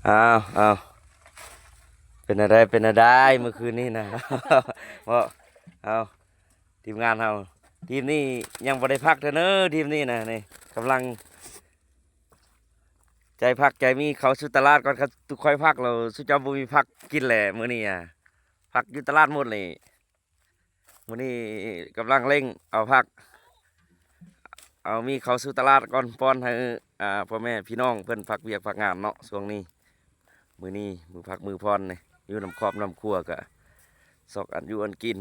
ອ້າວ ອ້າວ ເປັນແນວໃດ ເປັນແນວໃດມື້ຄືນນີ້ນະ? ເວົ້າ ເອົາ ທີມງານເຮົາ ທີມນີ້ຍັງບໍ່ໄດ້ພັກເທື່ອເນີ ທີມນີ້ນະ ນີ້ກຳລັງໃຈພັກໃຈມີ ເຂົ້າສູ່ຕະຫຼາດກ່ອນ ຄັນຕຸຂ້ອຍພັກແລ້ວ ຊຸເຈົ້າບໍ່ມີຜັກກິນແຫຼະມື້ນີ້ອະ ຜັກຢູ່ຕະຫຼາດໝົດເລີຍ. ມື້ນີ້ກຳລັງເລັ່ງເອົາຜັກ ເອົາມີເຂົ້າສູ່ຕະຫຼາດກ່ອນ ປ້ອນໃຫ້ ອ່າ ພໍ່ແມ່ພີ່ນ້ອງເພິ່ນພັກວຽກພັກງານເນາະ ຊ່ວງນີ້ ມື້ນີ້ມື້ພັກມື້ຜ່ອນນີ້ ຢູ່ນຳຄອບນຳຄົວກະຊອກອັນຢູ່ອັນກິນ.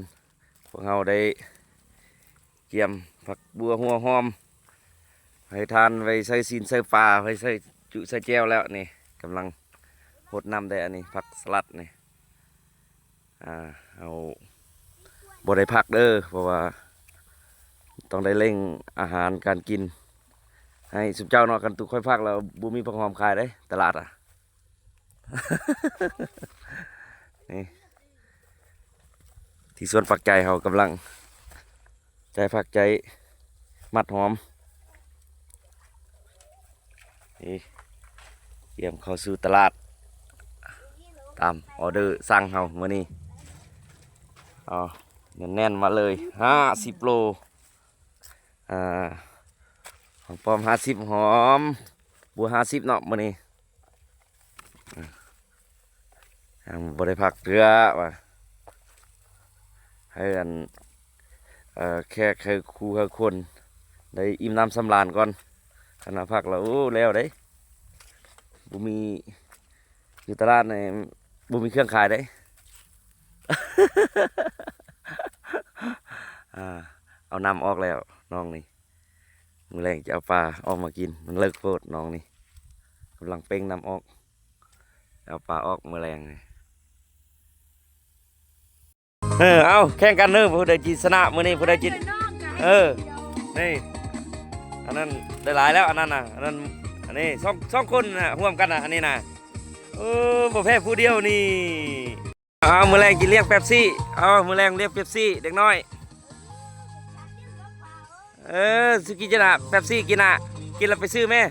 ພວກເຮົາໄດ້ກຽມຜັກບົ່ວຫົວຫອມໄວ້ທານ ໄວ້ໃສ່ຊີ້ນໃສ່ປາ ໄວ້ໃສ່ຈຸໃສ່ແຈ່ວແລ້ວນີ້ ກຳລັງຫົດນ້ຳໄດ້ ອັນນີ້ຜັກສະຫຼັດນີ້. ອ່າ ເຮົາບໍ່ໄດ້ພັກເດີ ເພາະວ່າຕ້ອງໄດ້ເລັ່ງອາຫານການກິນໃຫ້ຊຸມເຈົ້າເນາະ. ຄັນຕຸຂ້ອຍພັກແລ້ວບໍ່ມີຜັກຫອມຂາຍເດ້ ຕະຫຼາດອະ ນີ້ ທີ່ສວນຝັກໃຈເຮົາກຳລັງ ໃຈຜັກໃຈມັດຫອມ ນີ້ ກຽມເຂົ້າສູ່ຕະຫຼາດ ຕາມອໍເດີສັ່ງເຮົາມື້ນີ້ ເອົາແໜ້ນໆມາເລີຍ ຫ້າສິບໂລ ອ່າ ຫອມປ້ອມຫ້າສິບ ຫອມບົ່ວຫ້າສິບເນາະມື້ນີ້. ຍັງບໍ່ໄດ້ພັກເທື່ອວ່າ ໃຫ້ອັນ ເອີ ແຂກໃຫ້ຄູ່ໃຫ້ຄົນໄດ້ອີ່ມນ້ຳສຳລານກ່ອນ. ຄັນວ່າພັກແລ້ວ ໂອ້ ແລ້ວເດ້ ບໍ່ມີ ຢູ່ຕະຫຼາດນີ້ບໍ່ມີເຄື່ອງຂາຍເດ້. ອ່າ ເອົານ້ຳອອກແລ້ວໜອງນີ້ ມື້ແລງຈະເອົາປາອອກມາກິນ ມັນເລິກໂພດໜອງນີ້ ກຳລັງເປັ່ງນ້ຳອອກ ເອົາປາອອກມື້ແລງນີ້. ເອີ ເອົາແຂ່ງກັນເດີ ຜູ້ໃດຊິຊະນະມື້ນີ້ ຜູ້ໃດຊິ ເອີ ນີ້ ອັນນັ້ນໄດ້ຫຼາຍແລ້ວ ອັນນັ້ນນະ ອັນນັ້ນ ອັນນີ້ ສອງ ສອງຄົນນະ ຮ່ວມກັນນະ ອັນນີ້ນະ ເອີ ບໍ່ແພ້ຜູ້ດຽວນີ້. ເອົາ ມື້ແລງກິນລ້ຽງເປັບຊີ ເອົາ ມື້ແລງລ້ຽງເປັບຊີເດັກນ້ອຍ. ເອີ ຊິກິນຈະນະ ເປັບຊີກິນນະ ກິນແລ້ວໄປຊື້ແມ້.